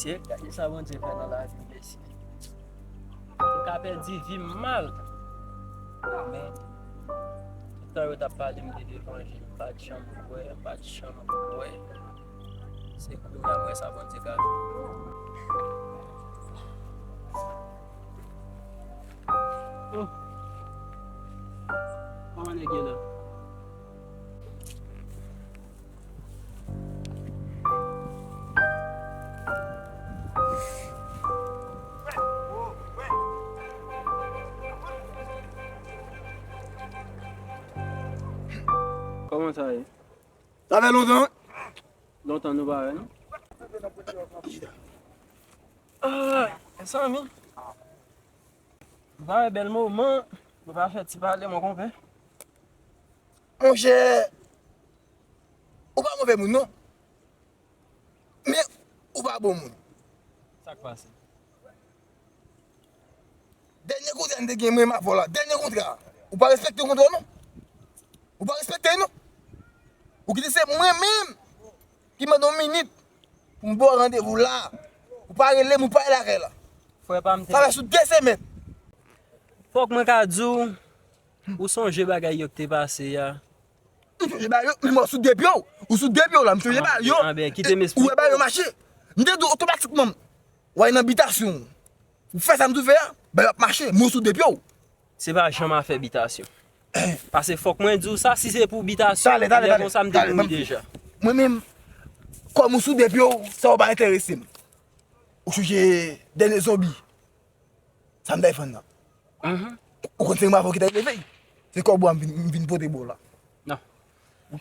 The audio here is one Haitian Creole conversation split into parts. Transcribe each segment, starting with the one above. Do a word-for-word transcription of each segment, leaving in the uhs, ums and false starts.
Mesye, gade sa Bondye fè nan lavi m, mesye. M ka pèdi vi m mal. Men, tout tan yo t ap pale m de levanjil, m pa t janm kwè, m pa t janm kwè. Se kounye a m wè sa Bondye ka fè. Oh. Kòman nèg ye la? Kòman sa ye? Sa fè lontan, wi. Lontan nou pa wè, non? Ah, mezanmi. Nou pa wè bèl moman, nou pa fè ti pale, mon konpè. Monchè, ou pa move moun, non. Men, ou pa bon moun. Sa k pase? Dènye kontra n te gen mwen m avè w la. Dènye kontra. Ou pa respekte kontra w, non. Ou pa respekte l, non. Ou kite se mwen menm ki mande yon minit pou m ba w randevou la. Ou pa rele m, ou pa rele lakay la. Frè pa m te. Sa fè sou de semèn. Fòk mwen ka di w, ou sonje bagay yo ki te pase a. M sonje bagay yo, men mwen sou de pye w. Ou sou de pye w la, m sonje bagay yo. Anben, kite m esplike w. Ou wè bagay yo mache. M te di w otomatikman, w al nan bitasyon w. Ou fè sa m di w fè a, bagay yo ap mache, men w sou de pye w. Se pa janm afè bitasyon. Paske fòk mwen di w sa, si se pou bitasyon, talè, talè, lè talè, konsa m te talè, mouri deja. Mwen menm, kòm ou sou de pye w, sa w pa enterese m. Ou sonje dènye zonbi. Sa m t al fann nan. Mhm. Ou konn se mwen avè w ki t al leve. Se kòb ou a m vin, m vin pote ba w la. Non.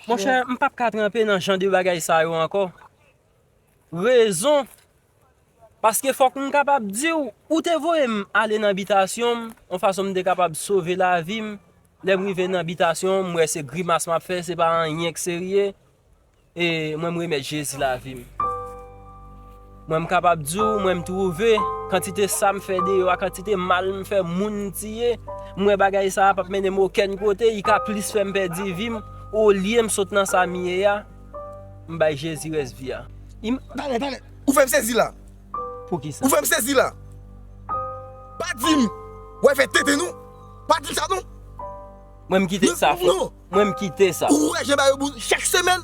Monchè, m p ap ka tranpe nan jan de bagay sa yo ankò. Rezon, paske fòk m kapab di w, ou te voye m ale nan bitasyon m, yon fason m te kapab sove lavi m. Lè m rive nan bitasyon m, m wè se grimas m ap fè, se pa anyen k serye. E mwen, m remèt Jezi lavi m. Mwen, m kapab di w, mwen, m twouve kantite sa m fè deyò a, kantite mal m fè moun m tiye, m wè bagay sa a p ap mennen m okenn kote, li ka plis fè m pèdi vi m, olye m sot nan sa m ye a, m bay Jezi rès vi a. Im- Talè, talè, ou fè m sezi la. Poukisa? Ou fè m sezi la. Pa di m, w al fè tenten non. Pa di m sa non. Mwen m kite sa, frè. Non. Mwen m kite sa. Ou wè jan bagay yo boule chak semèn,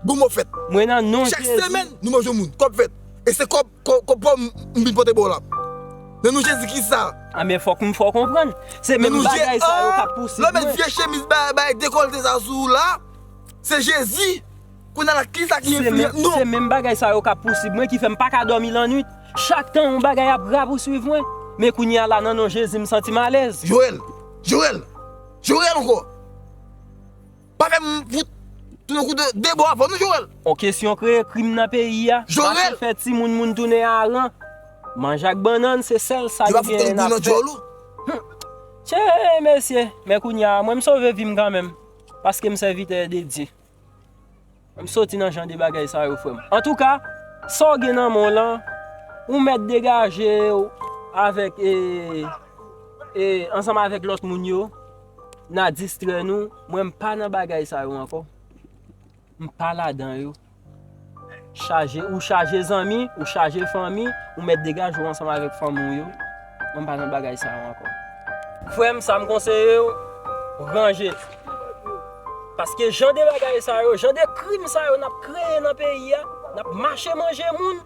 gwo mo fèt. Mwen nan non Jezi. Chak semèn, nou manje moun, kòb fèt. E se kòb, kòb, kòb pa w m, m vin pote ba w la. Nan non Jezi ki sa? A men fòk m fè w konprann. Se menm bagay sa yo k ap pousib mwen. Lè w met vye chemiz bay, bay dekòlte sa sou ou la, se Jezi. Kounye a la, ki sa ki enfliyan nou? Se menm bagay sa yo k ap pousib mwen ki fè m pa ka dòmi lannwit. Chak tan yon bagay ap rapouswiv mwen. Men kounye a la, nan non Jezi, m santi m alèz. Joel, Joel, Joel ankò. Pa fè m fout tounen kou de, de bò avè w non, Joel. On kesyon kreye krim nan peyi a. Joel! Mache fè timoun moun tounen aran. Manje ak bannann, se sèl sa ki genyen n ap fè. Yo ap fout yon kou nan djòl ou. Hum. Tchè, mesye. Men kounye a, mwen m sove vi m kanmenm. Paske m sèvitè de Dye. M soti nan jan de bagay sa yo, frè m. Antouka, sa w gen nan men w lan, ou mèt degaje w avèk, e, e, ansanm avèk lòt moun yo, n a distrè nou. Mwen, m pa nan bagay sa yo ankò. M pa ladan yo. Chaje, ou chaje zanmi, ou chaje fanmi, ou mèt degaje w ansanm avèk fanmi w yo. Mwen, m pa nan bagay sa yo ankò. Frè m, sa m konseye w, ranje. Paske jan de bagay sa yo, jan de krim sa yo n ap kreye nan peyi a, n ap mache manje moun.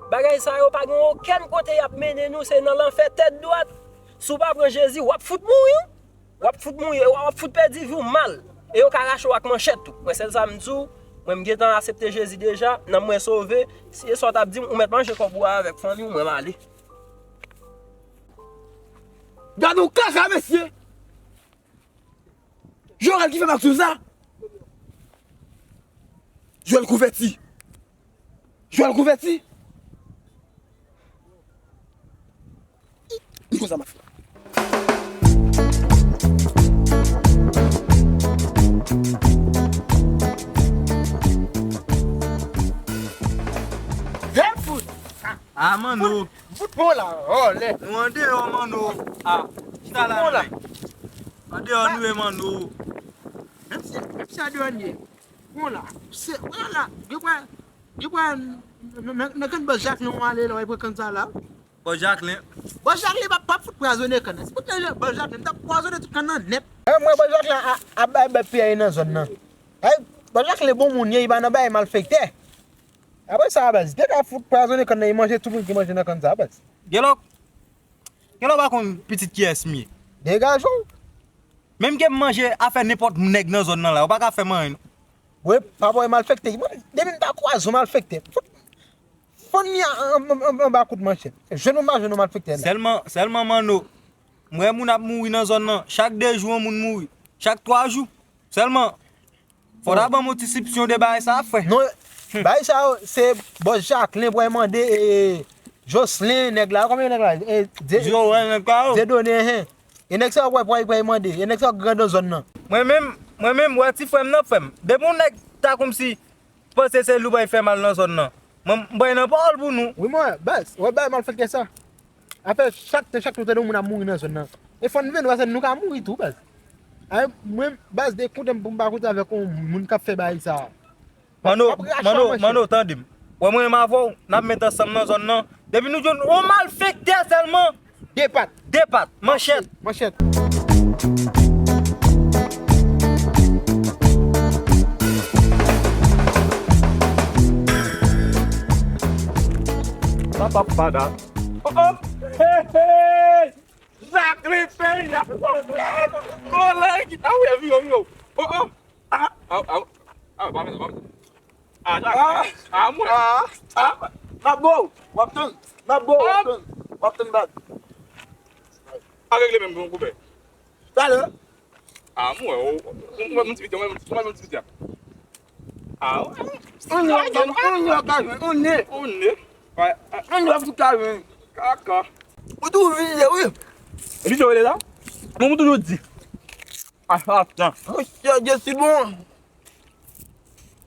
Bagay sa yo pa gen okenn kote y ap mennen nou, se nan lanfè tèt dwat. Si w pa pran Jezi, w ap fout mouri. W ap fout mouri, w ap fout pèdi vi w mal. E yo ka rache w ak manchèt tou. Mwen, sèl sa m di w, mwen, m gentan asepte Jezi deja, nanm mwen sove. Si e sa w t ap di m, ou mèt manje kòb ou a avèk fanmi w, mwen, m ale. Gade yon kaka, mesye! Joel ki fè m ak sou sa. Joel konvèti. Joel konvèti. Li konsa m ap fè. Hey, fout! Ah, Manno. Fout, fout bon la, oh, lè. Nou andeyò, Manno. Ah, chita la, fout bon la. Andeyò nou ye, Manno. Menm si, menm si andeyò nou ye. Bon la. Se, wè la, gen pwen, gen pwen, Nan, nan, nan kann bòs Jacquelin w ale la, w al pran kann sa la. Bòs Jacquelin. Bòs Jacquelin p ap, p ap fout pwazonnen kann nan. Si poutèt bòs Jacquelin, m t ap pwazonnen tout kann nan nèt. E mwen, bòs Jacquelin a, ap bay bèt piyay nan zòn nan. Ay, bòs Jacquelin bon moun ye, li pa nan bagay malfektè. Apre sa, baz, te ka fout pwazonnen kann nan, li manje tout moun ki manje nan kann sa, baz. Gen lè, gen lè w pa konn pitit kiyès m ye. Degaje w. Menm ke m manje afè nenpòt nèg nan zòn nan la, ou pa ka fè m anyen, non. Wi, papa w malfektè. Mwen, depi m ta kwaze yon malfektè, fò, fò n ni an, an, an, an, anba kout manchèt. Jwenn ou pa jwenn yon malfektè la. Sèlman, sèlman Manno, m wè moun ap mouri nan zòn nan. Chak de jou, yon moun mouri. Chak twa jou. Sèlman, fò ta ban m yon ti sipsyon de bagay sa, frè. Non, bagay sa yo, se bòs Jacquelin pou al mande, e, Jocelyn, nèg la, konbyen nèg la? E, de, Joel, nèg la, o. Dieudonné, hen. E nèg sa yo pou al, pou al, pou al mande. E nèg sa yo grandon zòn nan. Mwen menm, mwen menm, wè ti frè m nan, frè m. Depi yon nèg ta kòmsi panse se li pou al fè mal nan zòn nan, mwen, m pran nan pawòl pou nou. Wi, mwen, baz, wè bagay malfektè sa. Afè chak, chak jou tande moun ap mouri nan zòn nan. E fò n vin, paske nou ka mouri tou, baz. Ay, mwen, baz, de koute m pou m pa koute avèk yon moun k ap fè bagay sa. Manno, Manno, tande m. Wè mwen menm avè w, n ap met ansanm nan zòn nan. Depi nou jwenn yon malfektè sèlman, de pat. De pat. Manchèt. Manchèt. Papapada. Oh, oh. Hey, hey. Sakre peyi a. Oh, la, ki ta wè, yo, yo. Oh, oh. Ah, ah, ah, ah, pa fè sa, pa fè sa. Ah, ah, ah, mwen. Ah, ah, n ap bo, w ap tann. N ap bo, w ap tann. W ap tann bag. A regle menm pou yon koupè. Talè. Ah, mwen, ou, ou, ou, ou, ti piti, ou, ou, ou, ti piti a. Ah, wè. On ne, on ne, on ne ka jwenn, on ne. On ne. Wè. On ne ap tou ka jwenn. Kaka. Ou tou vide, wi. Vide, wi, la. Mwen, mwen toujou di. Ah, ah, ah. Monchè, Dye si bon.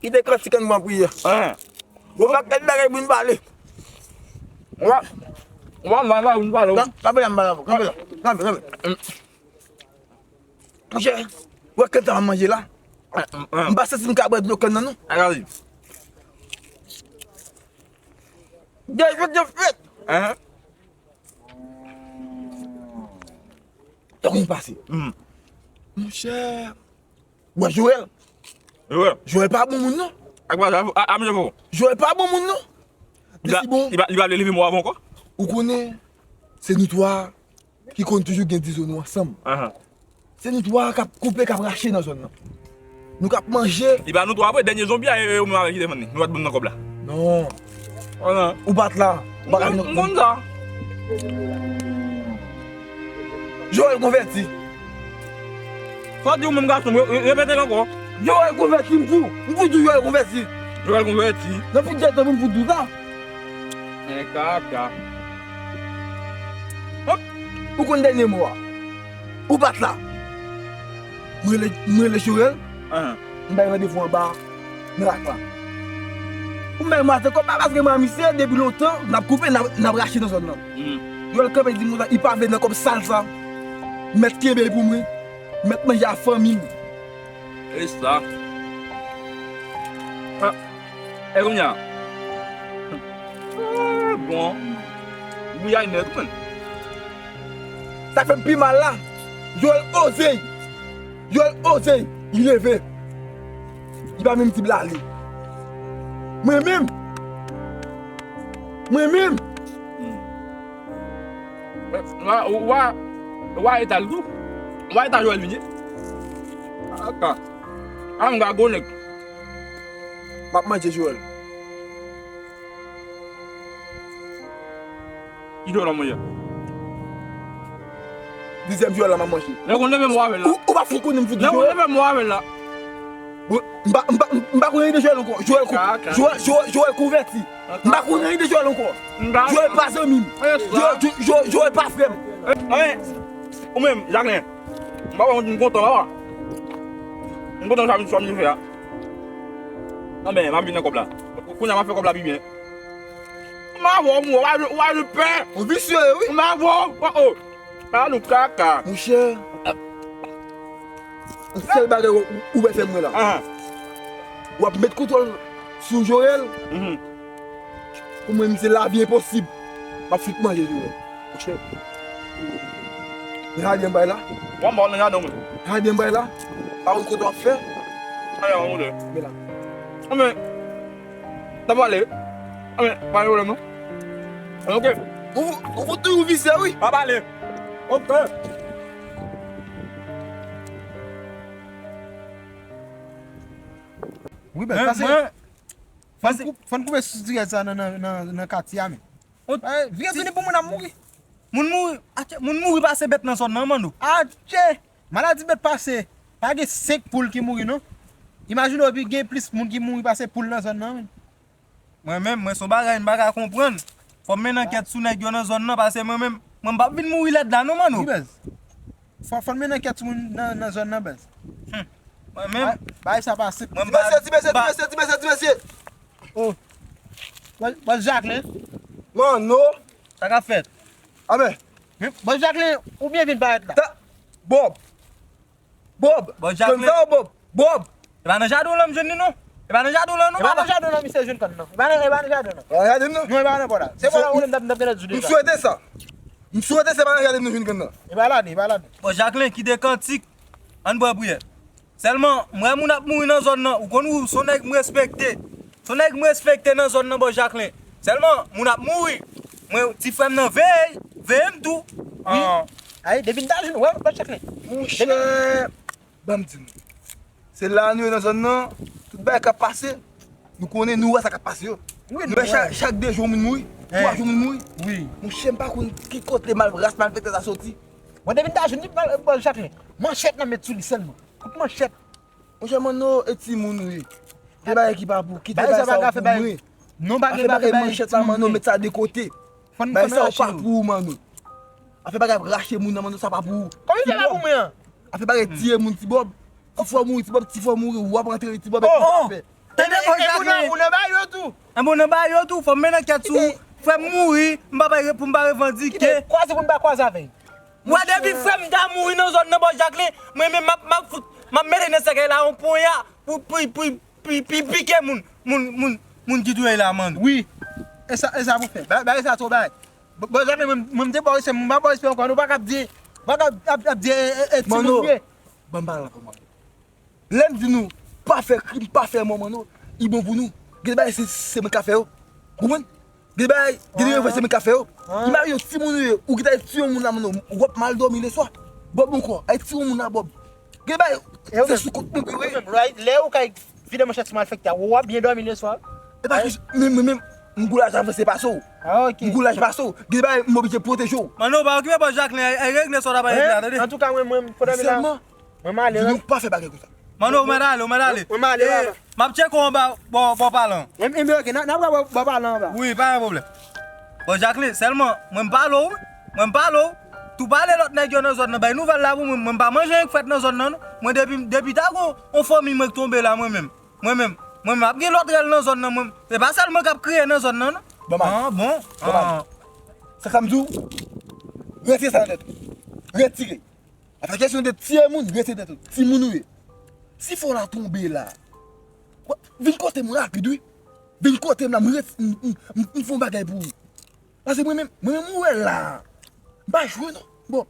Kite kantik an ban priye. Hein. Bon, pa kèt bagay pou n pale. Wa, wa, wa, wa, pou n pale. Kanpe la, m pale avè w. Kanpe la. Kanpe, kanpe. Monchè, wè kèt sa m manje la. M pa santi m ka bwè dlo kann nan, non. Ay, ay. Dye fèt, Dye fèt. Hein? Tan konn pase. Hmm. Monchè, wè Joel. Joel. Joel pa bon moun, non. Ak pa sa, a, a, mwen, bon. Joel pa bon moun, non. Li pa, li pa, li pa vle leve mò avè w ankò. Ou konnen, se nou twa ki konn toujou gen dizo nou ansanm. Ahan. Se nou twa k ap koupe, k ap rache nan zòn nan. Nou k ap manje. Li pa nou twa vre, dènye zonbi a, e, e, ou menm avè ki te vann li. Nou pa t ban m nan kòb la. Non. Ou pa t la. Ou pa ka vin. M konn sa. Joel konvèti. Sa w di ou menm gason, re-, re-, repete l ankò. Joel konvèti, m di w. M fout di w Joel konvèti. Joel konvèti. Nan fout dètan pou m fout di w sa. Men kaka. Hop. Ou konn dènye mo a. Ou pa t la. Mwen rele, mwen rele Joel. Ahan. M bay randevou anba nan rak la. Ou menm maten kòb pa, paske mwen misye depi lontan n ap koupe, n ap, n ap rache nan zòn nan. Hmm. Joel kanpe di m konsa, li pa vle nan kòb sal sa. Mèt kenbe l pou mwen. Mèt manje a fanmi m. E sa. Ah. E kounye a. Ah, bon. Wouyay nèt, wi. Sa k fè m pi mal la, Joel oze. Joel oze, li leve. Li pa menm di m l ale. Mwen menm. Mwen menm. Hmm. Wa, wa, wa eta l tou. Wa eta Joel vini. Aka. A m ga gwo nèg. M ap manje Joel. Ki Joel la mwen ye? Dizyèm Joel la m ap manje. Lè konn leve mò avè l la. Ou, ou pa fout konnen m fout Joel. Lè konn leve mò avè l la. Bon, m pa, m pa, m pa konn anyen de Joel ankò. Joel kou-, Joel, Joel, Joel konvèti. M pa konn anyen de Joel ankò. Joel pa zanmi m. Joel, Jo-, Jo-, Joel pa frè m. Anyen. Ou menm, Jacquelin. M pa wè, m kontan, papa. M kontan sa, sa m fè a. Anben, m ap vin nan kòb la. Kounye a, m ap fè kòb la pi byen. M avè w, mwen, w a, w a le pè. Ou visye, wi. M avè w, oh, oh. Pa nou kaka. Monchè, yon sèl bagay ou, ou, ou pè fè mwen la. Ah. W ap met kontwòl sou Joel. Mhm. Pou mwen, misye, lavi enposib. M ap fout manje li, monchè. Nan jaden bay la. W ap mò nan jaden mwen. Nan jaden bay la. Pa konn kote w ap fè. Ayo, monchè. Men la. Anben, n ap pale. Anben, pa gen pwoblèm, non. Ok. Ou, ou, ou toujou visye, wi. Pa pale. Ok. Wi, bèl, pase. Fò n kou-, fò n koupe sou dirèk sa nan, nan, nan, nan katye a, men. Vire vini pou moun ap mouri. Moun mouri, atchè, moun mouri pase bèt nan zòn nan, Manno. Atchè! Maladi bèt pase. Pa gen senk poul ki mouri, non. Imajine w, epi gen plis moun ki mouri pase poul nan zòn nan, men. Mwen menm, mwen se yon bagay m pa ka konprann. Fò m mennen ankèt sou nèg yo nan zòn nan, paske mwen menm, mwen m p ap vin mouri lèd la, non, Manno. Wi, bèz. Fò, fò n mennen ankèt sou moun nan, nan zòn nan, bèz. Mwen menm. Bay, bay sa pase. Mwen m pa, ti mesye, ti mesye, ti mesye, ti mesye, ti mesye. Oh. Bòs, bòs Jacquelin. Manno. Sa k ap fèt? Amen. Bòs Jacquelin, ou byen vin parèt la. Bob. Bob. Bòs Jacquelin. Konn sa, Bob. Bob. E pa nan jaden w lan m jwenn li, non. E pa nan jaden w lan, non, papa. E pa nan jaden w lan misye jwenn kann nan. E pa nan, e pa nan jaden w lan. E pa nan jaden w lan? Non, e pa nan pòt la. Se pòt la ou ye m t ap, m t ap gen lòt jou deja. M swete sa. M swete se pa nan jaden nou jwenn kann nan. E pa la ni, e pa la ni. Bòs Jacquelin, kite kantik. Ann pran priyè. Sèlman, m wè moun ap mouri nan zòn nan. Ou konn ou, se yon nèg m respekte. Se yon nèg m respekte nan zòn nan, bòs Jacquelin. Sèlman, moun ap mouri. Mwen, ti frè m nan veye, veye m tou. Wi. Ay, depi n ta jwenn, wè, bòs Jacquelin. Monchè, ban m di nou. Se la nou ye nan zòn nan, tout bagay k ap pase, nou konnen, nou wè sa k ap pase yo. Nou wè chak, chak de jou moun mouri, twa jou moun mouri. Wi. Monchè, m pa konn ki kote mal, ras malfektè sa soti. Mwen depi n ta jwenn li, bòs Jacquelin, manchèt n ap met sou li sèlman. Kout manchèt. Monchè, Manno, e timoun ou ye. Gen bagay ki pa pou, kite bagay sa yo pou mwen. Non, pa gen bagay, manchèt la, Manno, met sa de kote. Bagay sa yo pa pou ou, Manno. Afè bagay ap rache moun nan, Manno, sa pa pou ou. Kòman sa pa pou mwen an? Afè bagay tiye moun, Ti Bob. Ti fò mouri, Ti Bob, ti fò mouri, w ap antere Ti Bob, epi sa fè. Tande, bòs Jacquelin. Ou nan ba yo tou. Anben, w nan ba yo tou, fò m mennen ankèt sou ou. Frè m mouri, m pa bay pou m pa revandike. Kite, kwaze pou m pa kwaze avè l. Mwen, depi frè m ta mouri nan zòn nan, bòs Jacquelin, mwen menm m ap, m ap fout, m ap mete nan sèkèy la yon ponya pou, pou, pou, pou, pou pike moun, moun, moun, moun ki touye l la, Manno. Wi. E sa, e sa pou fè. Ba, ba, e sa twò bay. Bò, bò, zanmi, mwen, mwen, m te ba w respè, m pa ba w respè ankò. Nou pa ka ap di, pa ka ap, ap, ap di, e, e, e, timoun ye. Ban m pale la pou mwen. Lè m di nou, pa fè krim, pa fè mò, Manno, li bon pou nou. Gen de bagay se, se mwen k ap fè yo. Ou konprann? Gen de bagay, gen de bagay se mwen k ap fè yo. Imajine yon timoun ou ye, ou gentan tiye yon moun la, Manno, w ap mal dòmi leswa. Bob ankò, ay tiye yon moun la, Bob. Gen de bagay, se sou kont nou ke yo ye. Lè ou kay vide manchèt sou malfektè a, w ap byen dòmi leswa. E pa ki, men, men, men, m goulaj avanse pase w. M goulaj pase w. Gen de bagay, m oblije pwoteje w. Manno, pa okipe bòs Jacquelin, ay, ay regle sa w ta pral regle a, tande. Antouka, mwen, mwen, fò dòmi la. Sèlman, mwen m ale. Di nou pa fè bagay konsa. Manno, ou mèt ale, ou mèt ale. Mwen m ale, papa. M ap tcheke w anba, bò, bò palan. Enben, oke, n a, n a pral bò, bò palan anba. Wi, pa gen pwoblèm. Bòs Jacquelin, sèlman, mwen m pale w, wi. Mwen m pale w. Tou pale lòt nèg yo nan zòn nan, bay nouvèl la pou mwen. Mwen m pa manje anyen k frèt nan zòn nan, non. Mwen depi, depi ta gon, on fanmi mwen k tonbe la, mwen menm. Mwen menm, mwen menm ap gen lòt rèl nan zòn nan, mwen. Se pa sèl mwen k ap kriye nan zòn nan, non. Bon, ah, bon. Bon, ah. Sa k ap di w, retire sa nan tèt ou. Retire. Afè kesyon de tiye moun, retire tèt ou. Timoun ou ye. Si fò la tonbe la, w ap vin kote m rapid, wi. Vin kote m la, m ret, m, m, m, m fè yon bagay pou ou. Paske mwen menm, mwen menm ou wè la. M pa jwe non. Bon.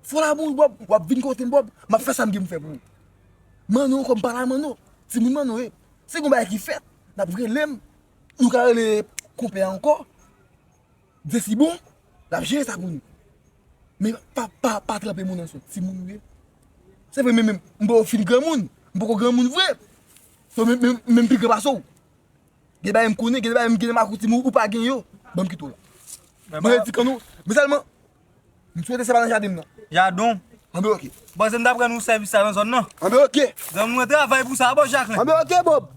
Fò la mouri, Bob, w ap vin kote m, Bob, m ap fè sa m gen pou m fè pou ou. Manno ankò, m pale a Manno. Timoun Manno ye. Si gon bagay ki fèt, n ap rele m. Nou ka rele konpè a ankò. Jesi bon, l ap jere sa pou nou. Men pa, pa, pa tranpe moun nan, se timoun ou ye. Se vre, men, men, m poko fin granmoun. M poko granmoun vre. So, men, men, men m pi gran pase w. Gen bagay m konnen, gen bagay m gen nan makou timoun ou pa gen yo. Ban m kite w la. Mwen redi kan nou. Men sèlman, m swete se pa nan jaden m nan. Jaden w? Anben, oke. Bon, se m t ap rann ou sèvis sa nan zòn nan. Anben, oke. Zanmi mwen travay pou sa, bon, Jacquelin. Anben, oke, Bob.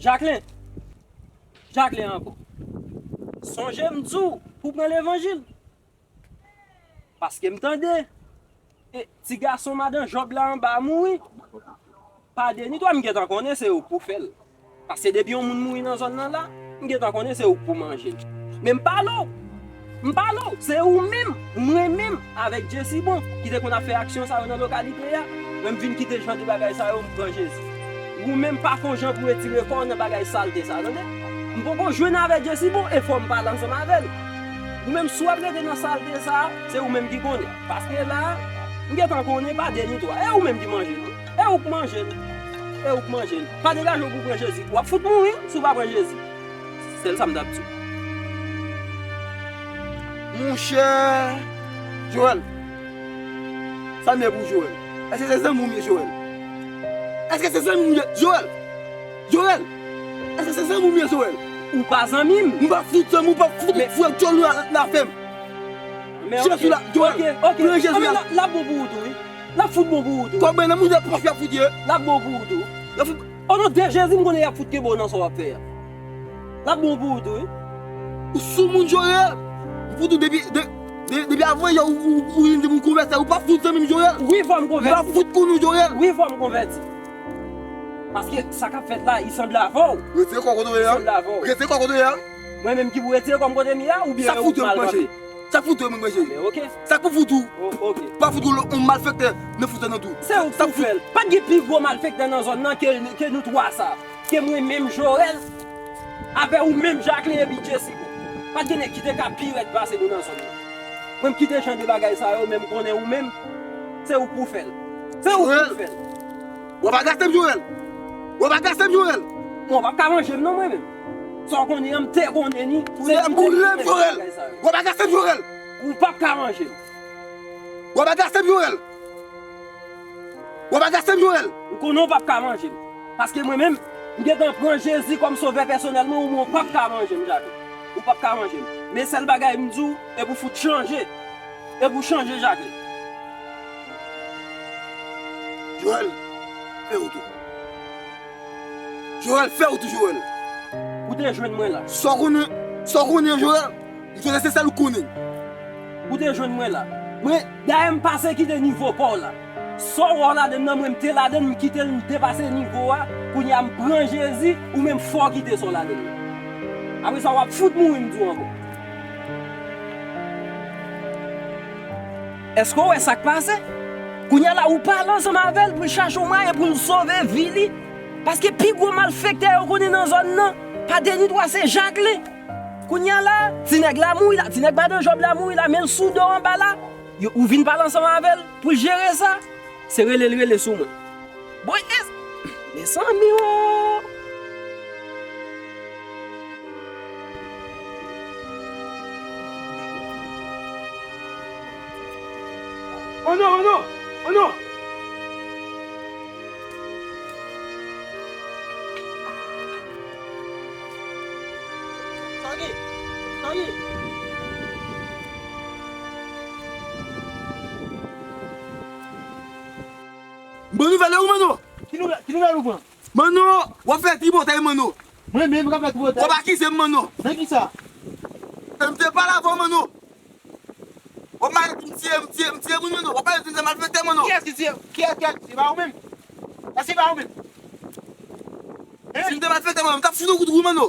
Jacqueline, Jacqueline ankò. Sonje m di w pou pran levanjil. Paske m tande, e, ti gason madan Jòb la anba a mouri. Pa de ni twa, m gentan konnen se ou k pou fè l. Paske depi yon moun mouri nan zòn nan la, m gentan konnen se ou k pou manje l. Men m pale w. M pale w. Se ou menm, mwen menm, avèk Jessibon, ki te konn ap fè aksyon sa yo nan lokalite a. Mwen m vin kite jan de bagay sa yo, m pran Jezi. Ou menm pa fè yon jan pou retire kò w nan bagay salte sa, tande? M poko jwenn avèk Jessibon, e fò m pale ansanm avè l. Ou menm, si w ap rete nan salte sa, se ou menm ki konnen. Paske la, m gentan konnen pa de ni twa. E ou menm ki manje l. E ou k manje l. E ou k manje l. Pa degaje w pou w pran Jezi. W ap fout mouri si w pa pran Jezi. Sèl sa m t ap di w. Monchè Joël, sa m ye pou Joël? Èske se zanmi w m ye, Joël? Èske se zanmi w m ye, Joël? Joël, èske se zanmi w m ye, Joël? Ou pa zanmi m. M pa fout zanmi w, pa fout frè dyòl ou la, la fè m. Jezi la, Joël, ok, ok. Pran Jezi la. L ap bon pou ou tou, wi. L ap fout bon pou ou tou. Kòb mwen nan mouda pòch y ap fout ye. L ap bon pou ou tou. Y ap fout. O non de Jezi, m konnen y ap fout kenbe w nan sa w ap fè a. L ap bon pou ou tou, wi. Ou sou moun Joël. M fout ou depi, de, de, depi avan yè ou, ou, ou vin di m ou konvèti, ou pa fout zanmi m Joël. Wi, fò m konvèti. Ou pa fout konnen w Joël. Wi, fò m konvèti. Paske sa k ap fèt la, li sanble avè w. Retire kò kote w ye a. Li sanble avè w. Retire kò kote w ye a. Mwen menm ki pou retire kò m kote m ye a, oubyen ou mal kanpe? Sa fout ou moun manje. Sa fout ou moun manje. Men ok. Sa k pou fout ou? O, ok. Pa fout ou yon malfektè nan fout nan tou. Se ou ki pou fè l. Pa t gen pi gwo malfektè nan zòn nan ke, ke nou twa sa. Ke mwen menm Joël, avè ou menm Jacqueline epi Jessica. Pa t gen nèg ki te ka pi rèd pase nou nan zòn nan. Mwen m kite jan de bagay sa yo, men m konnen ou menm, se ou k pou fè l. Se ou k pou fè l. W ap agase m, Joël. W ap agase m, Joël. Bon, w p ap ka manje m non, mwen menm. Sa w konnen an, m te konnen ni. Se m boule m, Joël. W ap agase m, Joël. Ou p ap ka manje m. W ap agase m, Joël. W ap agase m, Joël. M konnen w p ap ka manje m. Paske mwen menm, m gentan pran Jezi kòm sovè pèsonèl mwen, ou menm w p ap ka manje m, Jacqueline. Ou p ap ka manje m. Men sèl bagay m di w, e pou fout chanje. E pou chanje, Jacqueline. Joël, fè wout ou. Joël, fè wout ou, Joël. Ou te jwenn mwen la. Sa w konnen, sa w konnen, Joël? M konnen se sèl ou konnen. Ou te jwenn mwen la. Mwen, dayè m pase kite nivo pa w la. Sa w wè w ladann nan, mwen m te ladann, m kite l, m depase nivo a. Kounye a m pran Jezi, ou menm fò w kite sa w ladann nan. Apre sa, w ap fout mouri, m di w ankò. Èske w wè sa k pase? Kounye a la, ou pale ansanm avè l pou l chache yon mwayen pou l sove vi li. Paske pi gwo malfektè yo konnen nan zòn nan, pa de ni twa, se Jacqueline. Kounye a la, ti nèg la mouri la, ti nèg madan Jòb la mouri la, men l sou do anba la. Yo, ou vin pale ansanm avè l pou l jere sa. Se rele l rele sou mwen. Bon, e, mezanmi o. Oh non, oh non, oh non. Sa ki? Sa ki? Bon nouvèl, e ou, Manno? Ki nouvèl, ki nouvèl ou pran? Manno, w ap fè tripotay, Manno. Mwen menm k ap fè tripotay? W ap akize m, Manno. Nan kisa? E m te pale avè w, Manno. W ap pale di m tiye, m tiye, m tiye moun, Manno. W ap pale di m se malfektè, Manno. Kiyès ki tiye? Kiyès, kiyès? Se pa ou menm? Èske se pa ou menm? Hein? Si m te malfektè, Manno, m t ap fout ou kout wou, Manno.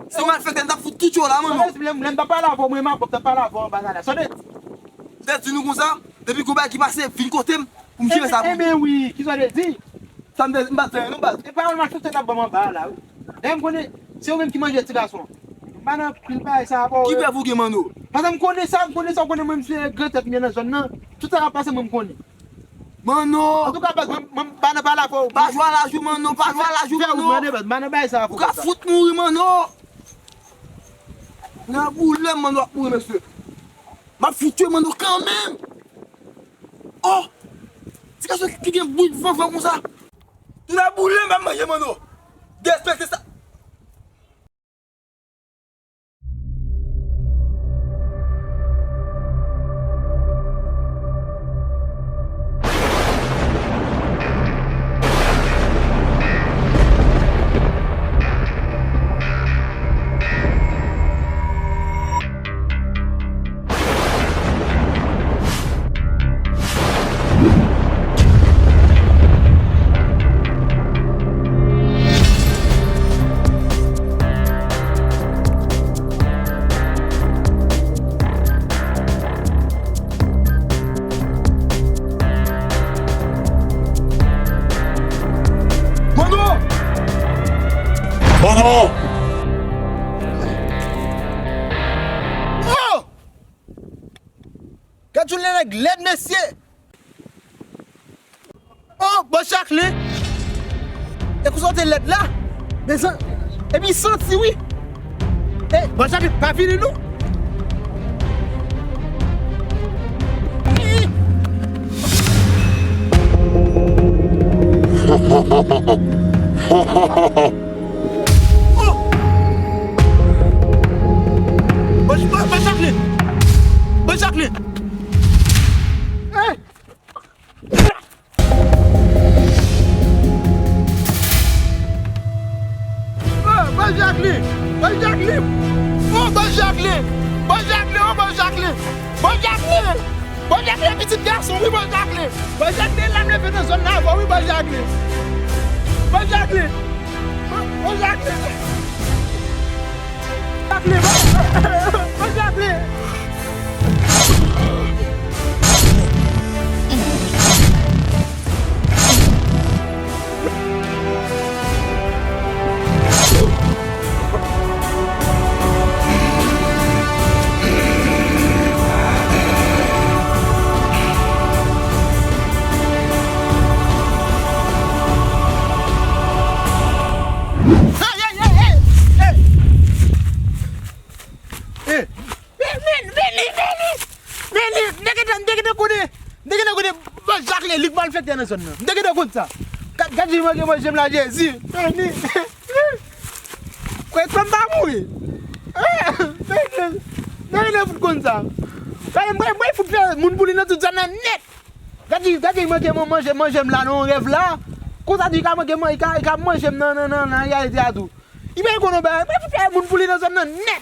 Si w malfektè, m t ap fout tout yo la, Manno. Sonde, lè, lè m t ap pale avè w, mwen, m ap, m t ap pale avè w anba la. Sonde. M te di nou konsa, depi gon bagay ki pase, vin kote m, pou m jere sa pou ou. Enben wi, kisa w te di? Sa m te, m pa t fè anyen non, baz. E pawòl malfektè t ap ban m anba a la, wi. Dayè m konnen, se ou menm ki manje ti gason an. M pa nan pil bagay sa avè w. Ki prèv ou gen, Manno? Paske m konnen sa, m konnen sa, w konnen mwen, m se gran tèt m ye nan zòn nan. Tout sa k ap pase, mwen, m konnen. Manno! Antouka, baz, mwen, mwen, m pa nan pale avè w. Pa jwe a laj ou, Manno, pa jwe a laj ou, Manno. Fè ou mande, baz, m pa nan bagay sa avè w. Ou ka fout mouri, Manno! Nan boule m, Manno, w ap mouri, mesye. M ap fout tchwe Manno kanmenm. Oh! Ti gason ki gen bouch vanvan konsa. Tounen boule m, m ap manje Manno. Derespekte sa. Gad yon nèg lèd, mesye. Oh, bòs Jacquelin! E konsa w te lèd la? Mezanmi, epi santi wi. E, bòs Jacquelin, pa vini non. Oh! Bòs, bòs, bòs Jacquelin! Bòs Jacquelin! Hey! Oh, bòs Jacquelin! Bòs Jacquelin! Oh, bòs Jacquelin! Bòs Jacquelin! Oh, bòs Jacquelin! Bòs Jacquelin! Bòs Jacquelin, pitit gason, wi, bòs Jacquelin! Bòs Jacquelin, l ap leve nan zòn nan avè w, wi, bòs Jacquelin! Bòs Jacquelin! Bòs Jacquelin! Jacquelin! Bòs Jacquelin! Ay, ay, ay, ay, ay. Eh. Men, men, men li, men li! Men li! M te gentan, m te gentan konnen! M te gentan konnen bòs Jacquelin, li k malfektè nan zòn nan. M te gentan konn sa. Gad, gad jan li manke manje m la, Jezi! Men li! Kwè, kwè m pa mouri! Men li! Men li fout konn sa! Gade, mwen, mwen fout fè moun pou li nan tout zòn nan nèt! Gad jan, gad jan li manke manje, manje m la nan yon rèv la! Konsa di li ka manke man, li ka, li ka manje m nan, nan, nan, nan reyalite a tou! Li pa konn yon bagay, mwen fout fè moun pou li nan zòn nan nèt!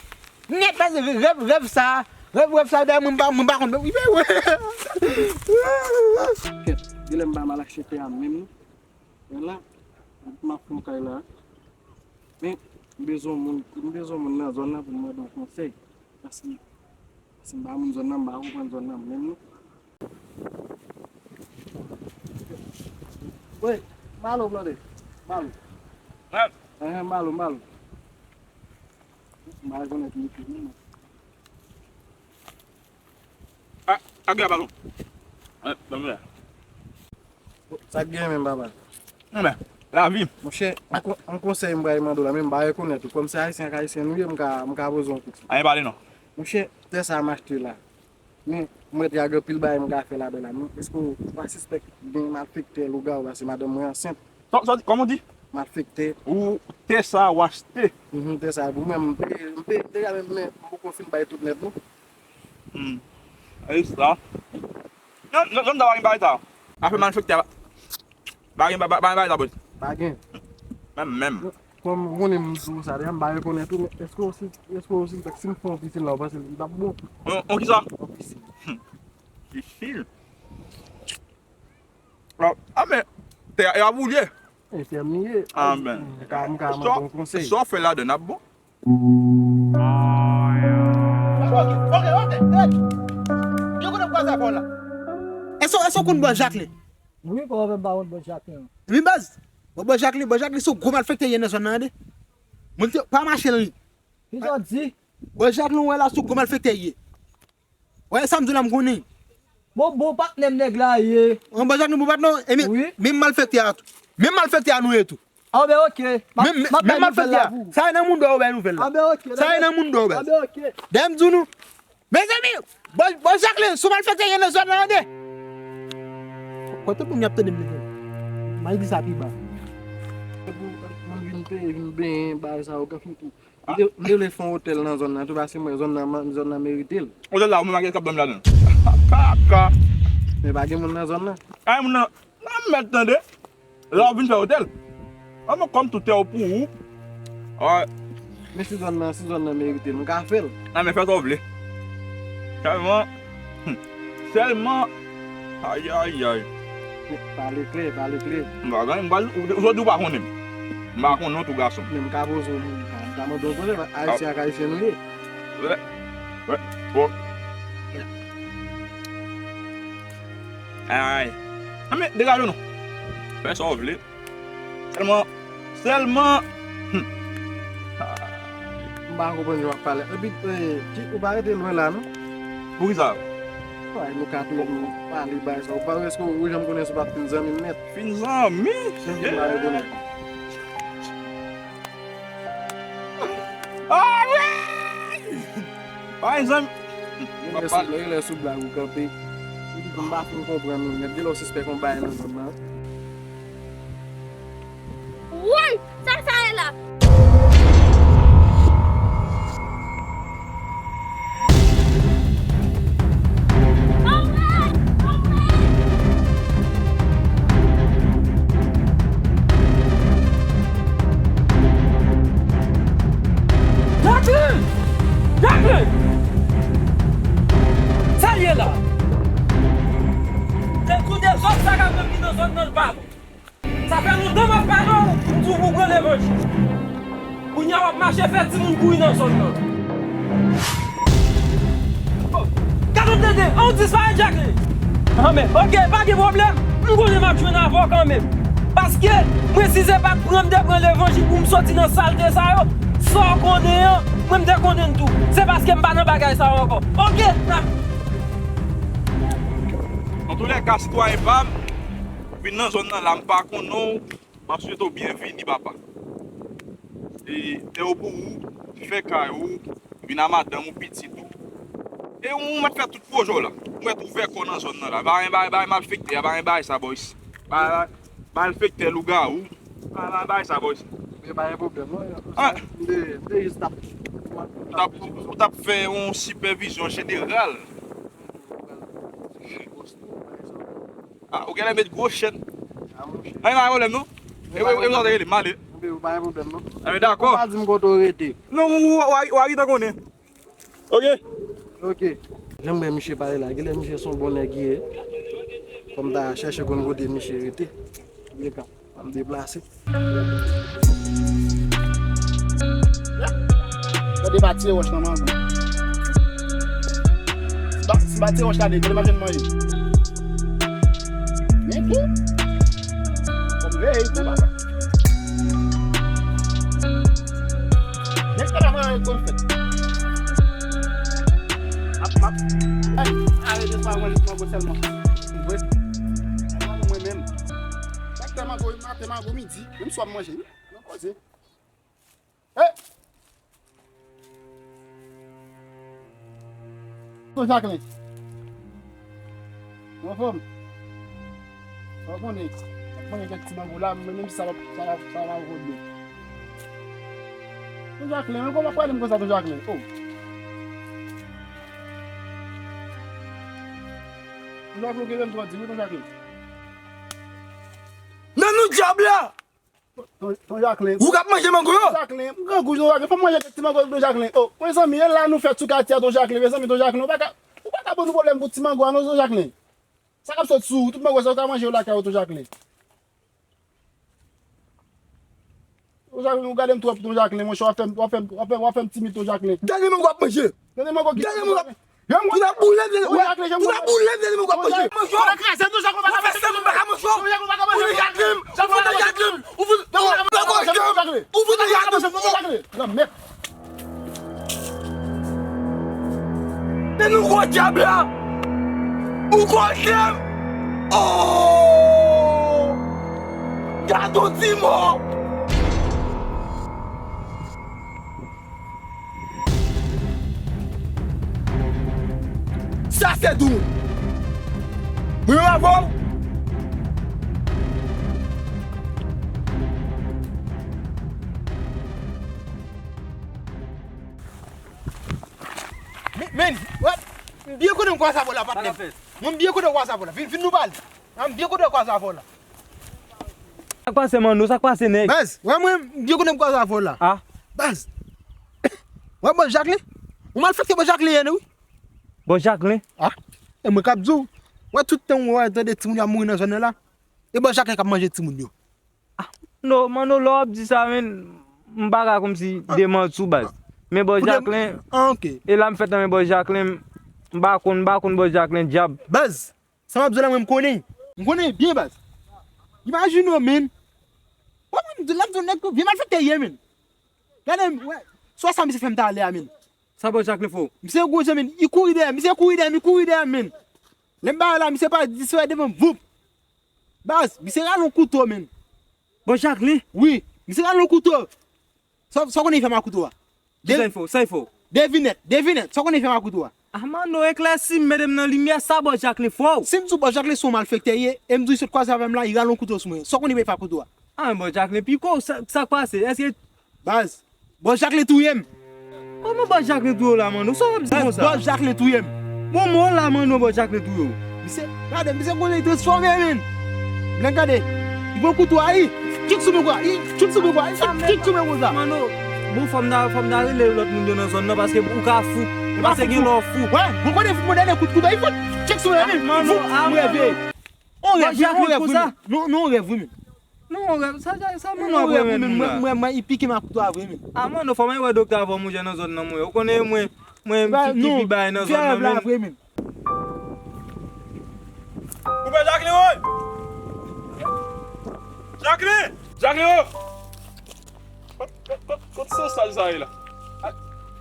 Nèt, paske rèv, rèv sa, rèv, rèv sa, dayè mwen pa, mwen pa konn, wi, wi. Kèt, genlè m pa mal ak chèf a menm, non. Men la, m ap fè yon kay la. Men, m bezwen moun, m bezwen moun nan zòn nan pou m mande yon konsèy. Paske, paske m pa moun zòn nan, m pa konprann zòn nan menm, non. Wi, Malo, blòdè. Malo. Enhen, Malo, Malo. M pa rekonèt li tou, non. A, a gen balon. Sa k gen menm, papa? Anben, lavi. Monchè, yon kon-, yon konsèy m pral mande w la, men m pa rekonèt ou. Kòm se ayisyen ak ayisyen nou ye, m ka, m ka poze yon kesyon. Anyen pale non. Monchè, tè sa m achte la. Men, m wè te gen anpil bagay m ka fè ladan la, men èske w pa sispèk gen malfektè lougawou, paske madanm mwen ansent? Sa, sa, kòman w di? Malfektè. Ou tè sa w achte? Mhm, tè sa, pou mwen, m peye, m peye, m peye, men, men m poko fin bay tout nèt, non. Hmm. E sa. Non, non, non, m ta pa gen bagay sa. Afè malfektè a. Pa gen, pa, pa, pa gen bagay sa, bòs. Pa gen. Menm, menm. Kòm ou konnen m di w sa deja, m pa rekonèt ou, men èske w si, èske w sispèk si m fè yon pisin la, w panse m t ap bon? On, on kisa? Yon pisin. Hmm. Pisin? A, a, men, tè a, a pou l ye. E tè m li ye. A, men. M ka, m ka mande yon konsèy. Sa w fè ladan n ap bon? Ok, ok, ok, hey! Yo konnen m kwaze avè w la. Èske, èske w konn bòs Jacquelin? Wi, kòman fè m pa konn bòs Jacquelin an? Wi, baz. Bon, bòs Jacquelin, bòs Jacquelin se yon gwo malfektè ye nan zòn nan, tande. Moun te pa mache nan li. Kisa w di? Bòs Jacquelin, w wè la, se yon gwo malfektè ye. Wè, sa m di w la, m konnen. Bon, bon patnè m nèg la ye. An, bòs Jacquelin, bon patnè w, e men, wi, menm malfektè a tou. Menm malfektè a nou ye tou. Anben, ok. M ap, men, men, m ap bay nouvèl la pou ou. Sa e nan moun dò yo bay nouvèl la. Anben, ok. Sa e nan moun dò yo bay. Anben, ok. Dayè m di nou, mezanmi, bòs, bòs Jacquelin, se yon malfektè ye nan zòn nan, tande. Kote moun y ap tande m, mezanmi? M a di sa pi ba. Mwen vin peye, vin benyen, bagay sa yo, gafouti. M te, m te vle fè yon otèl nan zòn nan tou, paske mwen, zòn nan, zòn nan merite l. Otèl la, ou menm ak kap dòmi ladan l. Kaka. Men pa gen moun nan zòn nan. Ay, moun nan, nan mèt tande. La w vin fè otèl. An, mwen kòm tout tè w pou ou. Ay. Men si zòn nan, si zòn nan merite l, nou ka fè l. Nan, men fè sa w vle. Sèlman, hmm, sèlman, ay, ay, ay. Pale klè, pale klè. M pa gen, m pa, ou, ou, ou di w pa konnen m. M pa konnen w tou, gason. Men m ka poze w, m ka, m ka mande w konsèy, ayisyen ak ayisyen nou ye. Wè, wè, bon. Ay. An, men, degaje w non. Fè sa w vle. Sèlman, sèlman, hmm. M pa konprann jan w ap pale. Epi, eh, ki, ou pa rete lwen la, non? Poukisa? Ay, nou ka tou pale bay sa. Ou pa, èske ou janm konnen si w pa t fin zanmi m nèt? Fin zanmi? Fin zanmi, konnen. Ah, wi! Bay zanmi. Genlè sou, genlè sou blag ou kanpe. M pa fin konprann ou nèt. Genlè w sispèk yon bagay nan zòn nan. Woy! Sa sa ye la? Jacqueline! Jacqueline! Sa l ye la? Se tou dezòd sa k ap vin nan zòn nan l pa bon. Sa fè lontan m ap pale w, m di w pou w pran levanjil. Kounye a w ap mache fè timoun kouri nan zòn nan. Oh, gade w tande, an w disparèt, Jacqueline. Anmè, oke, pa gen pwoblèm. M konnen m ap jwenn avè w kanmenm. Paske, mwen, si se pa t pran m te pran levanjil pou m soti nan salte sa yo, sa w konnen an, mwen, m te konnen l tou. Se paske m pa nan bagay sa yo ankò. Oke, n ap Antoulèka, sitwayen pa m, vin nan zòn nan la, m pa konnen w, m ap swete w byenvini, papa. E, e ou pou ou, fè kay ou, vin a madanm ou, pitit ou. E ou mèt fè tout pwojè w la. Ou mèt ouvè kò w nan zòn nan la. Pa gen bay, bay malfektè, pa gen bay sa, boys. Bay, bay, malfektè, lougawou. Pa gen bay sa, boys. Men pa gen pwoblèm, non. Ah. M te, m te jis t ap. Ou t ap, ou t ap fè yon sipèvizyon jeneral. Ah, ou genlè met gwo chèn. Ah, monchè. Ay, pa gen pwoblèm, non. E, e, e, e, m ale. Ou pa gen pwoblèm, non. Enben, dakò. Ou pa di m kote w rete. Non, ou, ou, ou, ou a gentan konnen. Oke. Oke. Jan m wè misye pale la, genlè misye se yon bon nèg li ye. Fò m ta chèche konn kote misye rete. Antoulèka, m deplase. Gade pa tire wòch nan mango. Si pa, si pa tire wòch la, de, gade m ap jwenn manje. Men tou. Fò m veye tou, papa. Nèg pa ta mwen konn fèt. Map, map. Ay, arete pa mwen, mango sèlman. Vre. Mwen menm. Sa k fè mango, maten mango midi, menm swa m manje, wi. Nan koze. Hey! Tonton Jacqueline. Ou anfòm? Sa w konnen? Mwen gen kèk ti mango la, mwen menm sa va, sa va, sa va vòt byen. Tonton Jacqueline, men kòman w ap pale m konsa, Tonton Jacqueline? Oh! Tonton Jacqueline, ou gen menm twò di, wi, Tonton Jacqueline. Nan nou dyab la! Ton, ton Jacqueline. Ou k ap manje mango yo? Jacqueline, m grangou, Jacqueline. Fò m manje kèk ti mango, ton Jacqueline. Oh, mezanmi, e la nou fèt sou katye a, ton Jacqueline. Mezanmi, ton Jacqueline, ou pa ka, ou pa ka ban nou pwoblèm pou ti mango a, non, ton Jacqueline. Sa k ap sot sou ou, tout mango sa, ou ka manje yo lakay ou, ton Jacqueline. Ton Jacqueline, ou gade m twòp, ton Jacqueline, monchè, w ap fè m, w ap fè m, w ap fè m, w ap fè m timid, ton Jacqueline. Dènye mango w ap manje. Dènye mango ki. Dènye mango w ap Pou ta boule vle, wè. Pou ta boule vle, mwen konn manje. Manje w. Ou fè sèl mwen pa ka manje w. Ou fè sèl mwen pa ka manje w. Ou fout nan yad mwen. Ou fout nan yad mwen. Ou fout nan yad mwen. Ou fout nan yad mwen. Nan mèt. Men nou gwo dyab la. Ou kote m. Oh! Gad on ti mò. Sa se dou. Mwen avè w. Men, men, what? M byen konnen m kwaze avè w la, patnè. Mwen m byen konnen m kwaze avè w la. Vin, vin nou pale. A, m byen konnen m kwaze avè w la. Sa k pase, Manno? Sa k pase, nèg? Baz, wè mwen, m byen konnen m kwaze avè w la. A? Baz. Wè bòs Jacqueline? Ou malfektè bòs Jacqueline ye, wi. Bòs Jacqueline? A? E mwen k ap di w. Wè tout tan w wè tande timoun yo ap mouri nan zòn nan la. E bòs Jacqueline k ap manje timoun yo. A, non, Manno, lè w ap di sa, men, m pa ka kòmsi demanti w, baz. Men bòs Jacqueline, a, oke. E la m fèt nan men bòs Jacqueline, m pa konn, m pa konn bòs Jacqueline dyab. Baz, sa m ap di w la, mwen, m konnen. M konnen byen, baz. Imajine w, men. Wè, mwen, m di, l ap di w nèg tou, vye malfektè ye, men. Gade, wè, swa sa misye fè m talè a, men. Sa bòs Jacqueline fè w? Misye gwo jan, men. Li kouri dèyè m, misye kouri dèyè m, li kouri dèyè m, men. Lè m ba yo la, misye pa disparèt devan m, voup. Baz, misye rale yon kouto, menn. Bòs Jacquelin? Wi, misye rale yon kouto. Sa, sa w konnen li fè m ak kouto a? Sa l fè w? Sa l fè w? Devinèt, devinèt, sa w konnen li fè m ak kouto a? Ah, Manno, eklèsi m, mete m nan limyè, sa Bòs Jacquelin fè w? Si m di w Bòs Jacquelin se yon malfektè ye, e m di w li sot kwaze avè m la, li rale yon kouto sou mwen, sa w konnen li fè ak kouto a? Ah, men Bòs Jacquelin piko, sa, sa k pase? Èske Baz, Bòs Jacquelin touye m. Kòman Bòs Jacquelin touye w la, Manno? Sa w ap di konsa? Bòs Jacquelin touye m. Bon, men w la, Manno, Bòs Jacquelin touye w. Misye, gade, misye konnen li transfòme, menn. Blan gade, li pran kouto a, li tchik sou mwen kwa, li tchik sou mwen kwa, li tchik sou mwen konsa. Manno, bon, fò m ta, fò m ta rele lòt moun yo nan zòn nan, paske ou ka fou, paske gen lè w fou. Wè, bon, kote fou, mwen dènye kout kouto, li fout tchik sou mwen, menn. Manno, ah, Manno. On rèv, wi, on rèv, wi, menn. Non, non, on rèv, wi, menn. Non, sa, sa, sa, Manno ap wè menm la. Mwen, mwen, mwen, li pike m ak kouto a vre, menn. Ah, Manno, fò mwen wè doktè avan mwen nan zòn nan, mwen. Ou konnen mwen, mwen ki, ki pi bay nan zòn nan, menm. Vre, menn. Koupe Jacquelin, woy! Jacquelin! Jacquelin, woy! Kot, kot, kot, kot sansal sa ye la?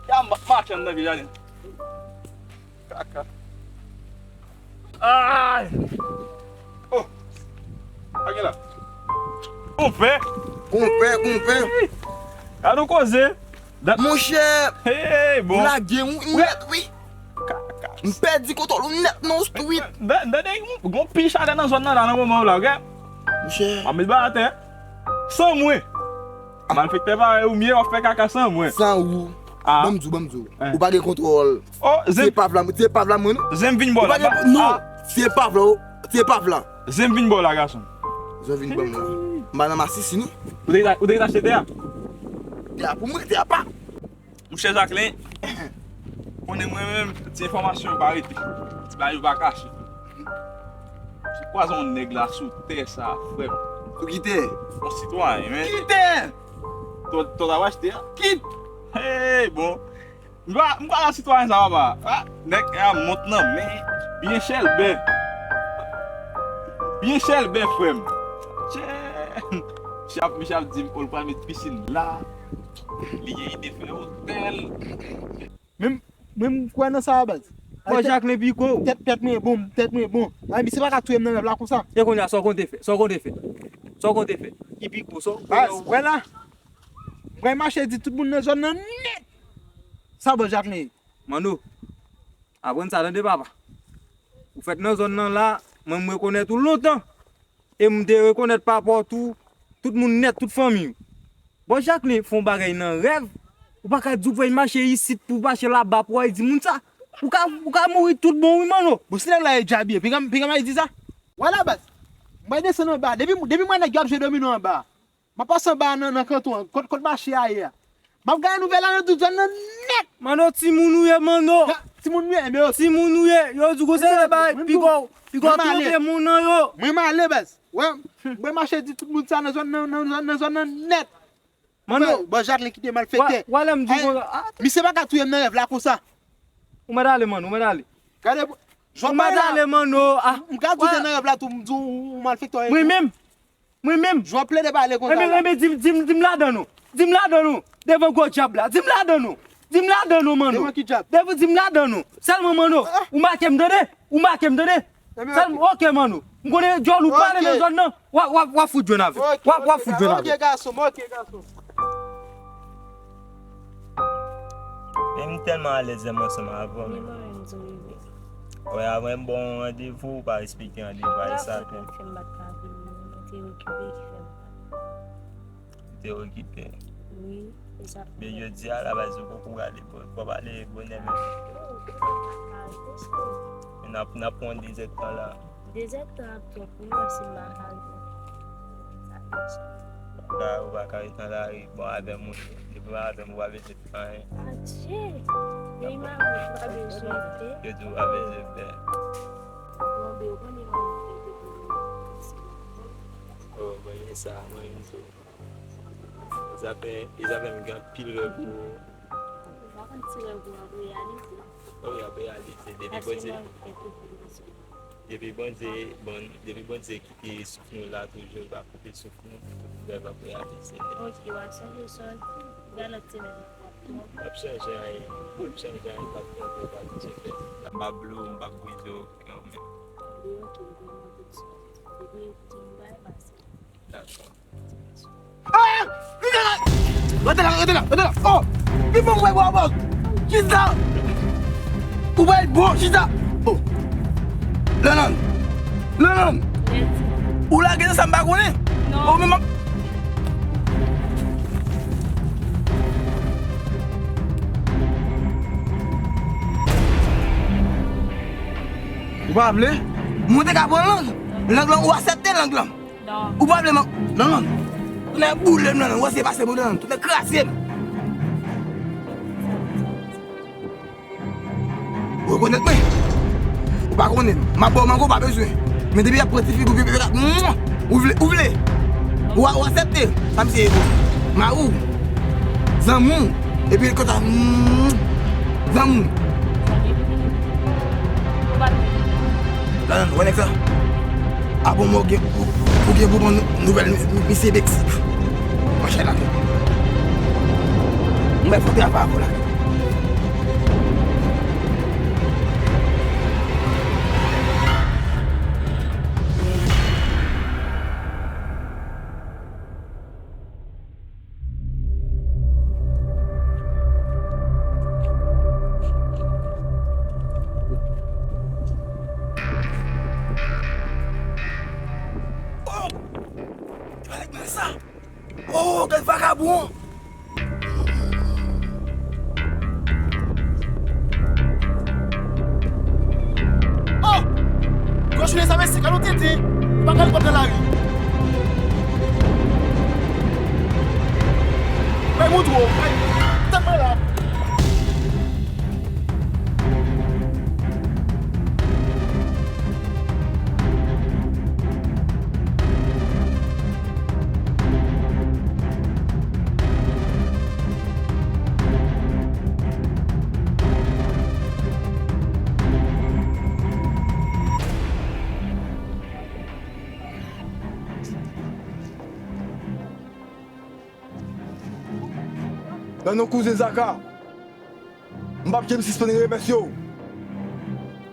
Ya, ma, machann nan ki jaden. Kaka. Ay! Oh! Sa gen la? Konpè! Konpè, konpè! Gade yon koze! Dat- Monchè! Hey, bon! Ou lage m nèt, wi! Kaka. M pèdi kontwòl ou nèt nan street. Tande, gon pil chalè nan zòn nan la, nan moman w la, oke? Monchè. M ap met ba atè. San mwen. Malfektè parèy ou m ye, w ap fè kaka san mwen. San ou. Ah. Ban m di w, ban m di w. Hein. Ou pa gen kontwòl. Oh, se pav la, se pav la mwen, non. Zen vin bò la. Ou pa gen, non, se pav la, se pav la. Zen vin bò la, gason. Zen vin bò la. M pa nan masisi, non. Ou te, ou te achte tè a? Tè a pou mwen, tè a pa. Monchè Jacquelin, konnen mwen menm, ti enfòmasyon yo pa rete. Ti bagay yo pa kache. M kwaze yon nèg la sou tè sa, frè m. Sou ki tè? Yon sitwayen, men. Ki tè? Tò, tò ta achte a? Ki? Hey, bon. M pa, m pa nan sitwayen sa, papa. Ah, nèg a mont nan men. Byen chèlbè. Byen chèlbè, frè m. Tchè. Misye ap, misye ap di m, oh, l pral met pisin la. Li gen ide fè otèl. Menm, menm m kwè nan sa a, baz. Bò Jacquelin piko. Tèt, tèt mwen bon, tèt mwen bon. Ay, misye pa ka touye m nan rèv la konsa. E kounye a, sa w konte fè? Sa w konte fè? Sa w konte fè? Ki piko, sa w konte fè? Baz, wè la. M pral mache di tout moun nan zòn nan nèt. Sa Bò Jacquelin ye? Manno, aprann sa tande, papa. Ou fèt nan zòn nan la, mwen m rekonèt ou lontan. E m te rekonèt pa pòt ou, tout moun nèt, tout fanmi w. Bò Jacquelin fè yon bagay nan rèv, ou pa ka di w pral mache isit pou w mache laba pou w al di moun sa. Ou ka, ou ka mouri tout bon wi, Manno. Bon, si nèg la e djab ye, pinga, pinga m al di sa. Wè la, baz. M pral desann anba. Depi, depi m wè nèg yo ap jwe domino anba. M ap pase anba nan, nan kanton an, kot, kot mache a ye a. M ap gade nouvèl la nan tout zòn nan nèt. Manno, timoun ou ye, Manno. Ya, timoun ou ye, men yo. Timoun ou ye, yo di w gon seri de bagay, piga w, piga w twonpe moun nan yo. Mwen m ale, baz. Wè, mwen mache di tout moun sa nan zòn nan, nan, nan, nan zòn nan nèt. Manno. Bò Jacquelin kite malfektè. Wè, wè lè m di w konsa. Misye pa ka touye m nan rèv la konsa. Ou mèt ale, Manno, ou mèt ale. Gade, ou mèt ale, Manno. Ah, m ka di w nan rèv la tou, m di w ou malfektè. Mwen menm. Mwen menm. Jan w ap plede pale konsa la. Enben, enben, di m, di m, di m ladan nou. Di m ladan nou. Devan gwo dyab la. Di m ladan nou. Di m ladan nou, Manno. Devan ki dyab? Devan, di m ladan nou. Sèlman, Manno, ou make m tande. Ou make m tande. Sèlman, oke, Manno. M konnen dyòl ou pale nan zòn nan. W ap, w ap, w ap fout jwenn avè m. W ap, w ap fout jwenn avè m. Oke, gason m, oke, gason m. Men m tèlman alèz lè m ansanm avè w, men. Wi, mwen menm tou, wi. Wè, avan m ba w yon randevou, ou pa respekte randevou a, e sa tou. Rapò tèt fè m pa t ka vini, mwen te okipe ki fè m pa. Ou te okipe? Wi, e sa. Men jodi a, la baz ou poko prale, poko prale bonè menm. Non, mwen pa ka rete, se. Men n ap, n ap pran dezèdtan la. Dezèdtan ap twòp pou mwen, si m pa ka rete. Sa fè sa. Ou pa, ou pa ka rete nan lari, bon, avè m ou ye. Depi w avè m, ou pa bezwen Anyen. Adje! Men imajine, m pa bezwen fè. Yo di w pa bezwen fè. Bon, ben, ou konnen mwen fè de pou mwen. Oh, mwen ye sa, mwen ye tou. Zafè, zafè m gen anpil rèv pou ou. Ou pa konn ti rèv ou ap reyalize. Oh, y ap reyalize. Depi Bondye. Depi Bondye, bon, depi Bondye kite souf nou la toujou, l pa koupe souf nou, rèv ap reyalize. Ok, w a sonje sòl, galant ti nèg. M p ap chanje anyen, m p ap chanje anyen, m p ap chanje anyen, m p ap chanje anyen. M p ap blow, m p ap brize w, kanmenm. Rete la, rete la, rete la. Oh! Ki fè w wè bò bò? Chita! Ou bay bon, chita! Oh! Lanlan! Lanlan! Ou lage nan sa m pa konnen? Oh, men m ap Ou pa vle? Mwen te ka pran lang. Lang lan, ou aksepte lang lan. Non. Ou pa vle man. Non, non. Tounen boule m nan, non. Ou se pase boule nan. Tounen kraze m. Ou rekonèt mwen? Ou pa konnen. M ap ba w mango, ou pa bezwen. Men depi y ap pran ti figi, ou vle, ou vle. Ou vle, ou vle. Ou a, ou aksepte. Sa misye ye pou ou. Mari w. Zanmi w. Epi l kontan. Zanmi w. Lanlan, ou wè nèg sa? Apre mwen, ou gen, ou, ou gen pou pran nou-, nouvèl mi-, mi-, misye Meksik. Mwen chè la. Mwen fè travay avè w la. Oh! Gade sa! Oh, gade vakabon! Oh! Gòch ou sa, mesye, gade yon tenten. Ou pa ka al pran nan lari. Bay moutre w. Bay, tann mwen la. Nan non kouzen Zaka, m p ap janm sispann remèsye w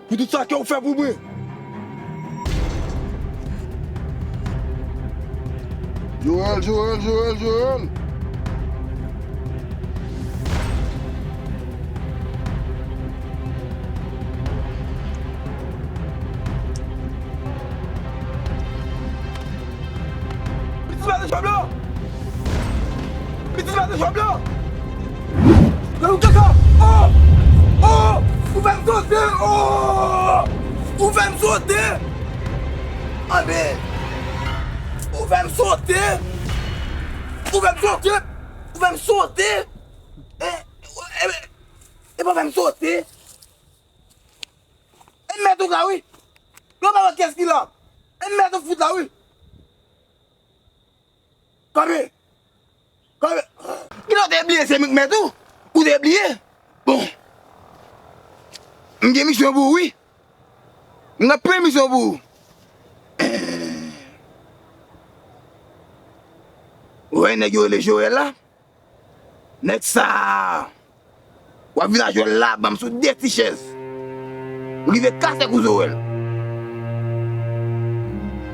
pou tout sa ke w fè pou mwen. Joel, Joel, Joel, Joel. Pitit mache chòm lan! Pitit mache chòm lan! Nan ou kaka! Oh! Oh! Ou fè m sote! Oh! Ou fè m sote! Anben! Ou fè m sote! Ou fè m sote! Ou fè m sote! E, e, e pa fè m sote! E m mèt ou ka wi! Yo pa wè kiyès ki la! E m mèt ou fout la wi! Kanpe! Kanpe! Kilè w te bliye se mwen k mèt ou? Ou te bliye? Bon. M gen misyon pou ou wi. M gen anpil misyon pou ou. Ou wè nèg yo rele Joel la? Nèg sa a, w ap vin a jwèl la, ban m sou de ti chèz. M rive kase kou Joel.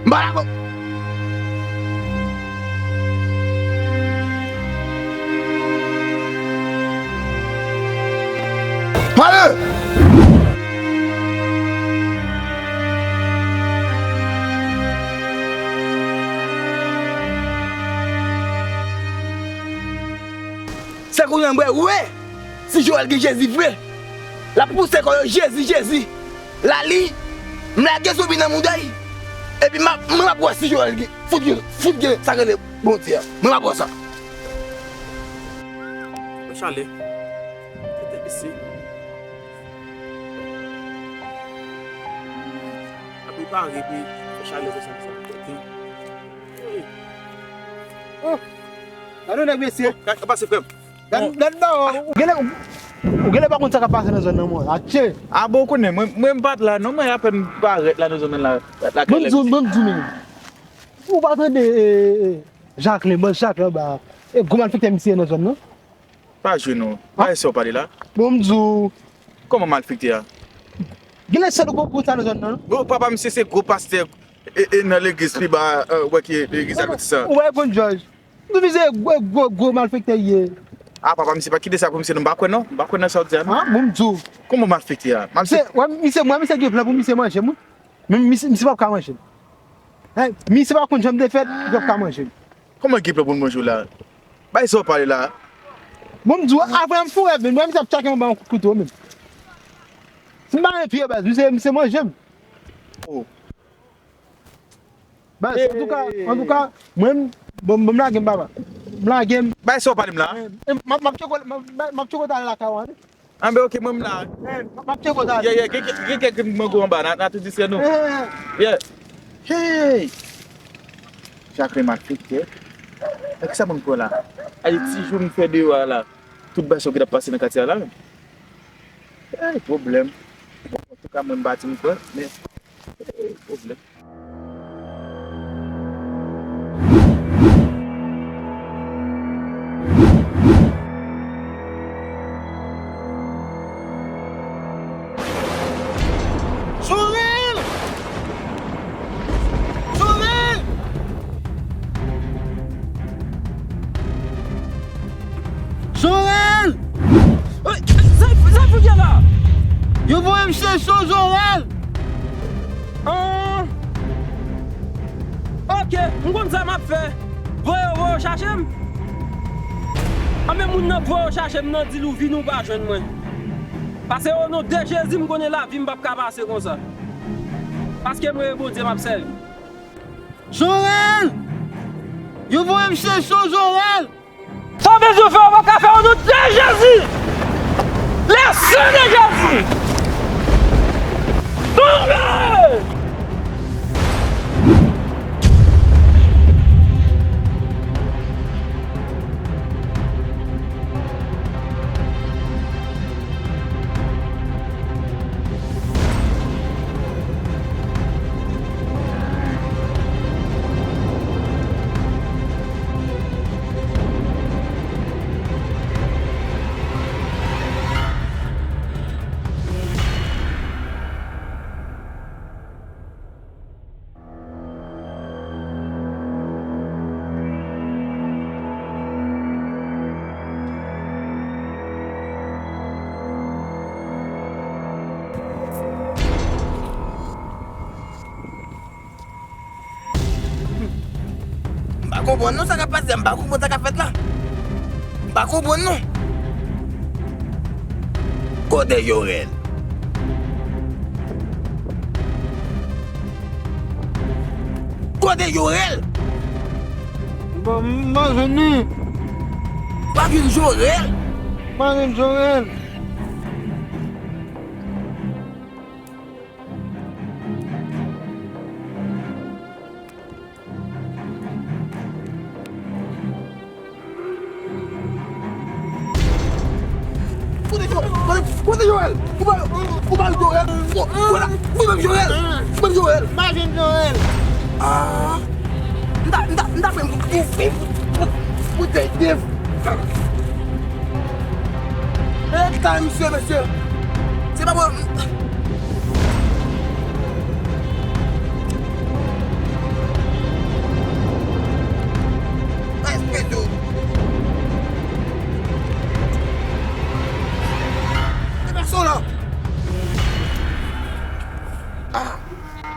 M pa dakò. Pale! Se kounye a m wè, wè si Joel gen Jezi vre. L ap pouse kò yo, Jezi, Jezi. La li, m lage zonbi nan mouda l. Epi m ap, mwen m ap wè si Joel gen, fout gen, fout gen sa k rele Bondye a. Mwen m ap wè sa. Mwen chale. Tete bese. Ap prepare pou fè chalè konsa, konsa. Tete. Oh! Gade yon nèg mesye. Bon, ka, ka pase, frè m. Gad, gad ba w. Ou genlè, ou genlè pa konn sa k ap pase nan zòn nan, mwen. Atchè. A bon, ou konnen, mwen, mwen m pa t la, non, mwen apèn parèt la nan zòn nan la. Ban m di w, ban m di w, men. Ou pa tande, e, e, Jacquelin, bòs Jacquelin anba a. E gwo malfektè misye nan zòn nan. Pa jwe non. Pa wè sa w pale la. Bon, m di w. Kòman malfektè a? Genlè sèl ou konn sa nan zòn nan. Bon, papa misye se gwo pastè e, e nan legliz pi ba, e, wè ki legliz Adventist lan. Ou wè konn Jòj. Nou di se gwo, gwo, gwo malfektè ye. A, papa misye pa kite sa pou misye non, m pa kwè non. M pa kwè nan sa w di a non. A, bon, m di w. Kòman malfektè a? Misye, wè, misye, mwen, misye gen plan pou misye manje m, wi. Men misye, misye p ap ka manje m. Hein, misye pa konn jan m te fèt, li p ap ka manje m. Kòman gen plan pou l manje w la? Bay sa w pale la. Bon, m di w, avan m fè w rèv, men misye ap tchake m anba yon kout kouto menm. Si m pa gen pye baz, misye, misye manje m. Oh. Baz, antouka, antouka, mwen, bon, bon, m lage m, papa. M lage m. Bay sa w pale m la. E, e, m ap, m ap tcheke w, m ap, m ap tcheke w talè lakay ou a, wi. Anben, oke, mwen m la. E, m ap, m ap tcheke w talè. Yeah, yeah, gen, gen, gen kèk mango anba, n a, n a tou diskè nou. Yeah. Hey! Jacqueline malfektè. E kisa moun kwè la? Ay, ti jou m fè deyò a la. Tout bagay sa yo ki t ap pase nan katye a la menm. Hey, pwoblèm. Bon, antouka, mwen m pa di m kwè, men, hey, pwoblèm. Jorel! Jorel! Jorel! Ey, sa, sa fouye la? Yo voye m chèche w, Jorel! Ah. Oke, m konn sa m ap fè. Voye yo, voye yo chache m. Anben moun nan k voye yo chache m nan di l ou vini ou pa jwenn mwen. Paske o non de Jezi m konnen lavi m p ap ka pase konsa. Paske mwen e Bondye m ap sèvi. Jorel! Yo voye m chèche w, Jorel! Sa w bezwen fè, ou p ap ka fè o non de Jezi! Le sang de Jezi! Tonbe! M pa konprann non sa k ap pase a, m pa konprann sa k ap fèt la. M pa konprann non. Kote Jorel? Kote Jorel? M pa, m pa jwenn li. W ap jwenn Jorel? M pa jwenn Jorel. Kote Joel? Kote, kote Joel? Ou pa, ou pa Joel? Ou, ou la, ou menm Joel? Ou menm Joel? M pa jwenn Joel. Ah. M ta, m ta, m ta fè m pou, pou, pou, pou, pou tèt dev. Ret kalm, mesye, mesye. Se pa bon. Respè tou. Se pa sa la. Ah,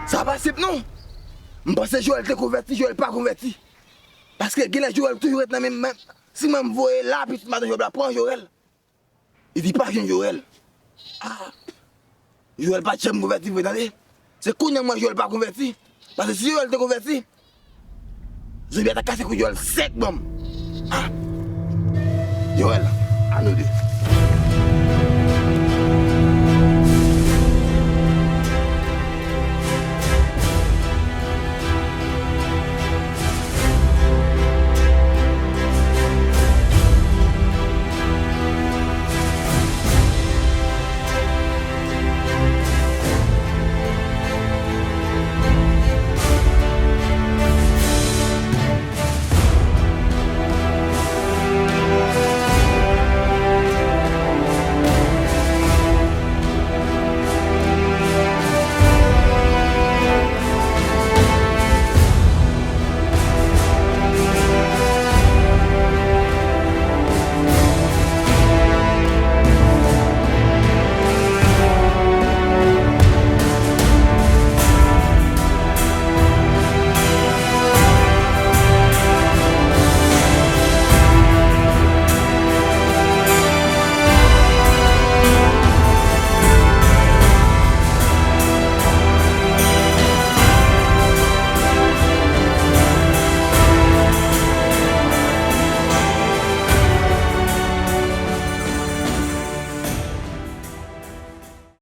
sa pa senp non. M panse Joel te konvèti, Joel pa konvèti. Paske genlè Joel toujou ret nan menm, menm. Si mwen m voye la, pitit madan Job la pran Joel. Epi pa jwenn Joel. Ah. Joel pa t janm konvèti vre, tande. Se kounye a m wè Joel pa konvèti. Paske si Joel te konvèti, zonbi a ta kase kou Joel sèk ban m. Ah. Joel, a nou de.